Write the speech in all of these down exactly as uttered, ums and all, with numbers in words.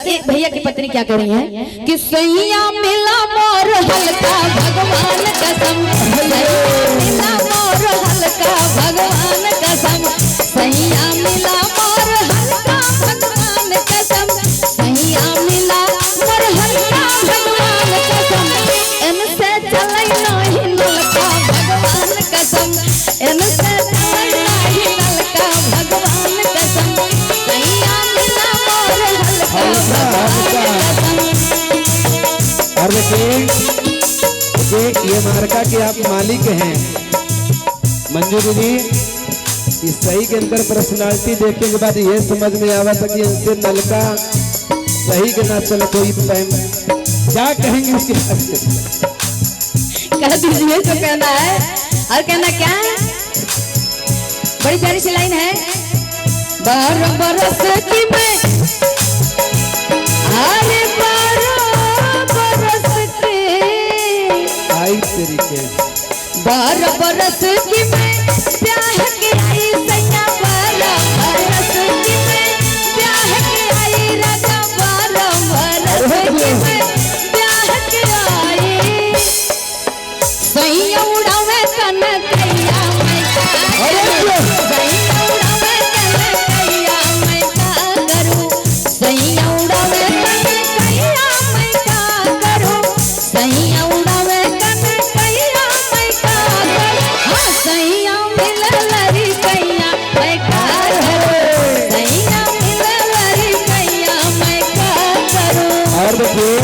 एक भैया की पत्नी क्या कह रही है कि सैया मिला मोर हल्का भगवान कसम, सैया मिला मोर हल्का भगवान कसम, सैया मिला मोर हल्का भगवान कसम, सैया मिला मोर हल्का भगवान कसम। इनसे चलै नाही नलका भगवान कसम, इनसे चलै नाही नलका भगवान कसम, सैया मिला मोर हल्का भगवान कसम। और देखिए, देखिए, ये मार्का के आप मालिक हैं। मंजू दीदी, इस सही के अंदर personality देखे के बाद ये समझ में आवा था कि इनसे नलका सही के ना चल कोई पैम। क्या कहेंगे इसके बारे में? कह दीजिए जो कहना है। और कहना क्या है? बड़ी प्यारी सी लाइन है। बारह बरस की मैं, अरे बारह बरस की। आई तेरी के। बारह बरस की मैं ब्याह के आई सैया, बारह बरस की मैं ब्याह के आई राजा, बारह बरस की मैं ब्याह के आई। सैया उड़ावे कनकैया मैं का करूं, सैया उड़ावे कनकैया मैं का करूं, सैया उड़ावे कनकैया मैं का करूं, सैया उड़ावे कनकैया मैं का करूं। हाँ, सैया मिलल लड़कैया मैं का करूं, सैया मिलल लड़कैया मैं का करूं। और देखिए,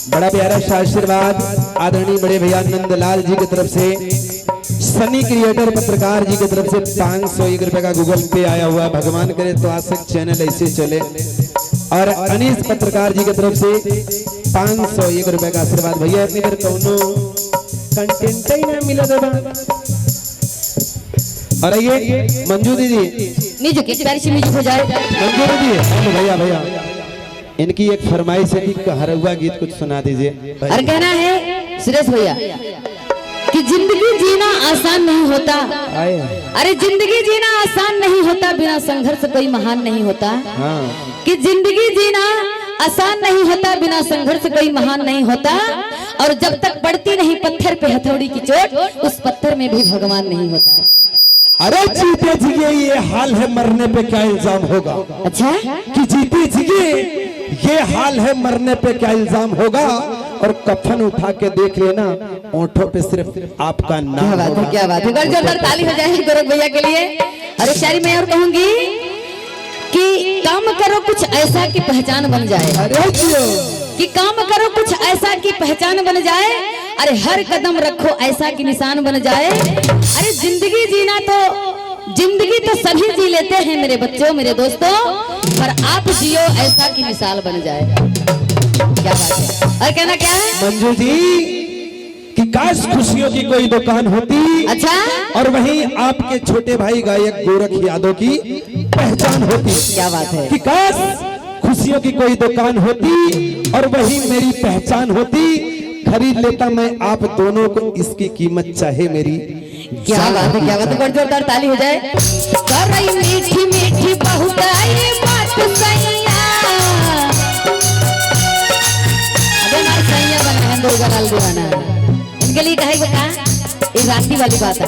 बड़ा प्यारा सा आशीर्वाद आदरणीय बड़े भैया नंदलाल जी की तरफ से, सनी क्रिएटर पत्रकार जी की तरफ से पाँच सौ एक रुपए का Google Pay आया हुआ है। भगवान करे तो आज तक channel ऐसे चले। और अनीस पत्रकार जी की तरफ से पाँच सौ एक रुपए का आशीर्वाद। भैया, इतनी देर कौनो content ही ना मिला दादा। और ये मंजू दीदी, music, एक प्यारी सी music हो जाए। मंजू दीदी, हाँ भैया, भैया। इनकी एक फरमाइश है कि कहरौआ गीत कुछ सुना दीजिए। और कहना है सुरेश भैया कि जिंदगी जीना आसान नहीं होता। आए। अरे जिंदगी जीना आसान नहीं होता, बिना संघर्ष कोई महान नहीं होता। हाँ। कि जिंदगी जीना आसान नहीं होता, बिना संघर्ष कोई महान नहीं होता। और जब तक पड़ती नहीं पत्थर पे हथौड़ी की चोट, उस पत्थर में भी भगवान नहीं होता। अरे जीते जिए ये हाल है, मरने पे क्या इल्जाम होगा? अच्छा? कि जीते जिए ये हाल है, मरने पे क्या इल्जाम होगा? और कफन उठा के देख लेना, ओंठों पे सिर्फ आपका नाम होगा। क्या बात है, क्या बात है। एक बार जोरदार ताली हो जाए गोरख भैया के लिए। और एक शायरी मैं और कहूंगी कि काम करो कुछ ऐसा कि पहचान बन जाए। अरे जियो। कि काम करो कुछ ऐसा कि पहचान बन जाए, अरे हर कदम रखो ऐसा कि निशान बन जाए। अरे जिंदगी जीना तो, जिंदगी तो सभी जी लेते हैं मेरे बच्चों, मेरे दोस्तों, पर आप जियो ऐसा कि मिसाल बन जाए। क्या बात है। और कहना क्या है? मंजू जी, कि काश खुशियों की कोई दुकान होती। अच्छा। और वहीं आपके छोटे भाई गायक गोरख यादव की पहचान होती। क्या बात है। कि काश खुशियों की कोई दुकान होती और वहीं मेरी पहचान होती, खरीद लेता मैं आप दोनों को, इसकी कीमत चाहे मेरी क्या बात है, क्या बात है। बड़ी जोरदार ताली हो जाए। करई मीठी मीठी बहुताई बात सैया। अबे हमार सैया बना है, दुर्गा लाल दीवाना। इनके लिए कहे का, ये राती वाली बात है।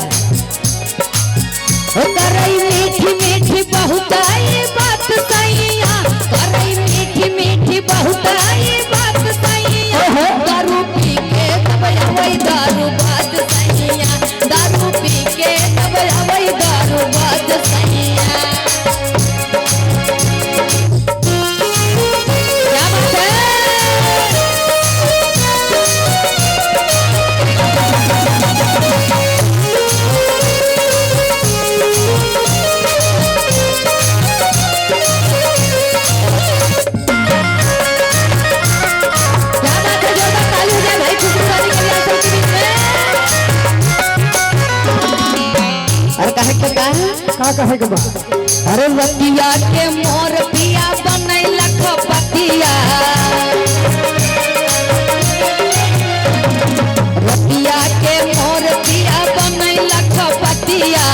ओ करई मीठी मीठी बहुताई बात सैया, करई मीठी मीठी बहुताई बात सैया। ओहो। दारू पी के तब आवई दारू बात सैया, दारू पी के तब आवई दारू बात सैया। क्या बात है? क्या बात है, जोरदार ताली हो जाए भाई खुशबू रानी के लिए आंचल के बीच में। और कहे के का है? का कहे के बा? अरे रतिया के मोर पिया बनई लखपतिया, रतिया के मोर पिया बनई लखपतिया।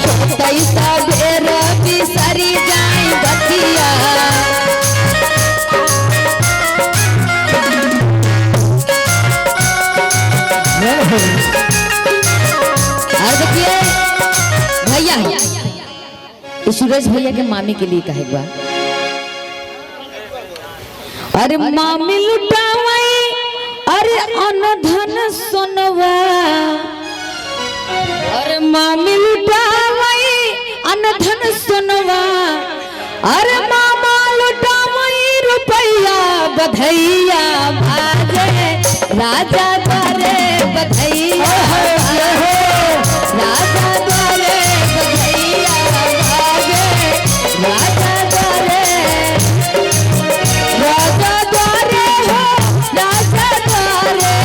होतई सबेरे सरी जाई बतिया। और देखिए भैया, ये सूरज भैया के मामी के लिए कहे बा। अरे मामी लुटावई, अरे अन धन सोनवा। अरे मामी लुटावई, अन धन सोनवा। अरे मामा लुटावई रुपया, बधैया बाजे राजा द्वारे, बधैया बाजे राजा द्वारे, बधैया बाजे राजा द्वारे। राजा द्वारे हो, राजा द्वारे।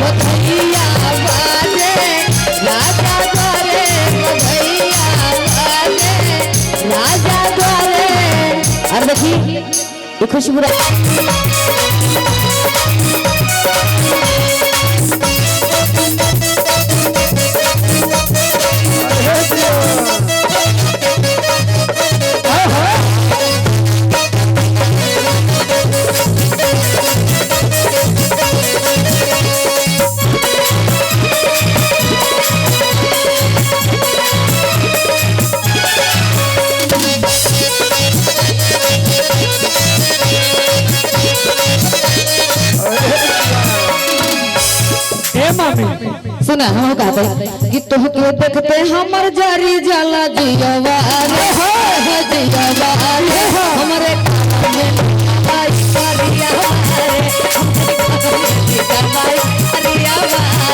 बधैया बाजे, राजा द्वारे, बधैया बाजे, राजा द्वारे। और देखी, ये खुशबू रा- ए मामी, सुना, हम कहते हैं कि तोहके देखते हमर जरी जाला जियवा रे, हो जियवा रे, हमरे कान में आई करिया रे, हमरे कान में आई करिया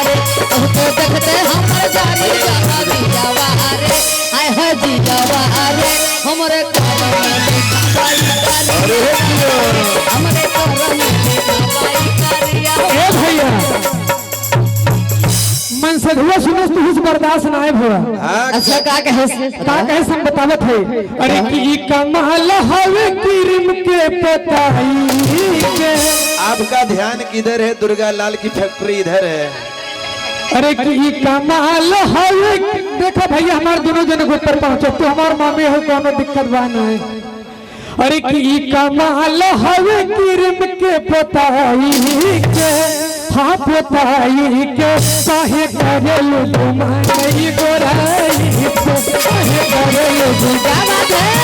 रे, तोहके देखते हमर जरी जाला जियवा रे, आय हो जियवा रे, हमरे कान में आई करिया रे, हमरे कान में आई करिया रे। ए भैया, मनसधुआ सुनस तो कुछ बर्दाश्त ना आए भवा। हाँ, अच्छा, का कहे? का कहे हम बतावत है। अरे कि ई कमाल हवे क्रीम के पोताई के। आपका ध्यान किधर है? दुर्गा लाल की फैक्ट्री इधर है। अरे कि ई कमाल हवे। देखा भैया, हमार दोनों जने के ऊपर पहुँचो, तो हमार मामे हो, कोनो दिक्कत बा नहीं। अरे कि ई कमाल हवे क्रीम के पोताई के, हाँ पोताई के, काहे करेलु गुमान ई गोराई को, काहे करेलु गुमान? क्या बात है?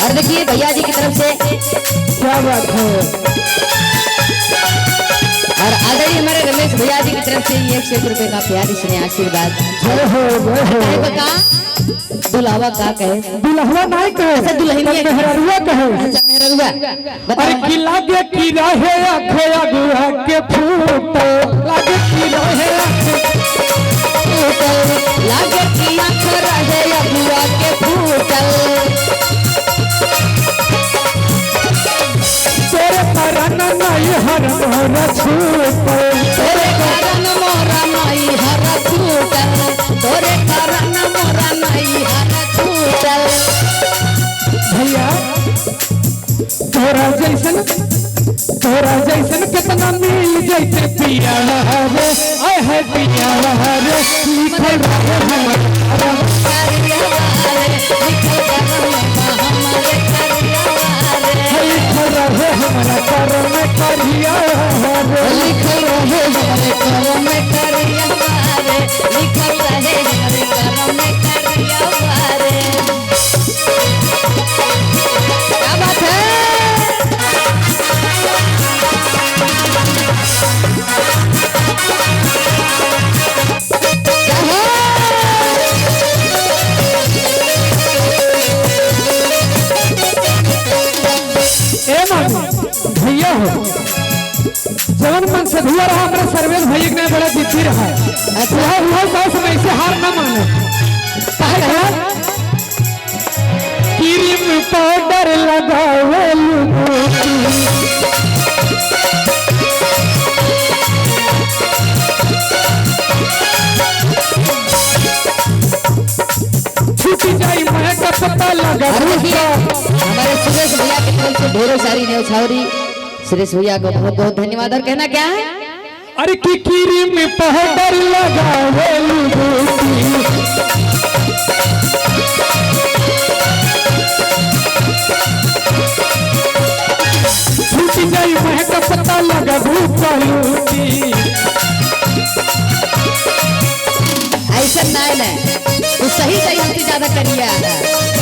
और देखिए भैया जी की तरफ से क्या बात है। और आदरणीय हमारे रमेश भैया जी की तरफ से ये एक सौ रुपए का प्यारी स्नेह आशीर्वाद। जय हो, जय हो। कहे बता, दुल्हवा का कहे? दुल्हवा नाय कहे। अच्छा, दुल्हनिया कहे। मेहररुआ कहे। अच्छा, मेहररुआ। बताओ। अरे कि लागे कि रहे आँख अगुआ के फूटल, लागे कि रहे आँख फूटल, लागे कि आँख रहे अगुआ के फूटल। तोरे कारण नैहर मोर छूटल, तोरे कारण मोर नैहर छूटल, तोरे कारण मोर नैहर छूटल। भैया, तोरा जैसन, तोरा जैसन कितना मिल जैते पिया रे, आय है पिया रे, लिखल रहे हमर करम। लिखल रहे हमरा करम करिया रे। लिखल रहे हमरे करम करिया रे। लिखल रहे हमरे करम करिया रे। क्या बात है? ए मामी, भैया हो, जवन मनसधुआ रहा, हमरा सर्वेश भैया के नाम बड़ा जिद्दी रहा। अच्छा। वह, वह सास में से हार ना माने। काहे कहा? क्रीम पाउडर लगावेलु मोती, पता लगा अरे देखिए, भूसा। हमारे सुरेश भैया की तरफ से ढेरों सारी न्यौछावरी। सुरेश भैया को बहुत बहुत धन्यवाद। और कहना क्या है? अरे की क्रीम पाउडर लगावेलू बूटी। छूट जाई महक पता लगबू पलूटी। ऐसा नहीं, नहीं। तू सही सही हमसे ज्यादा करिया है।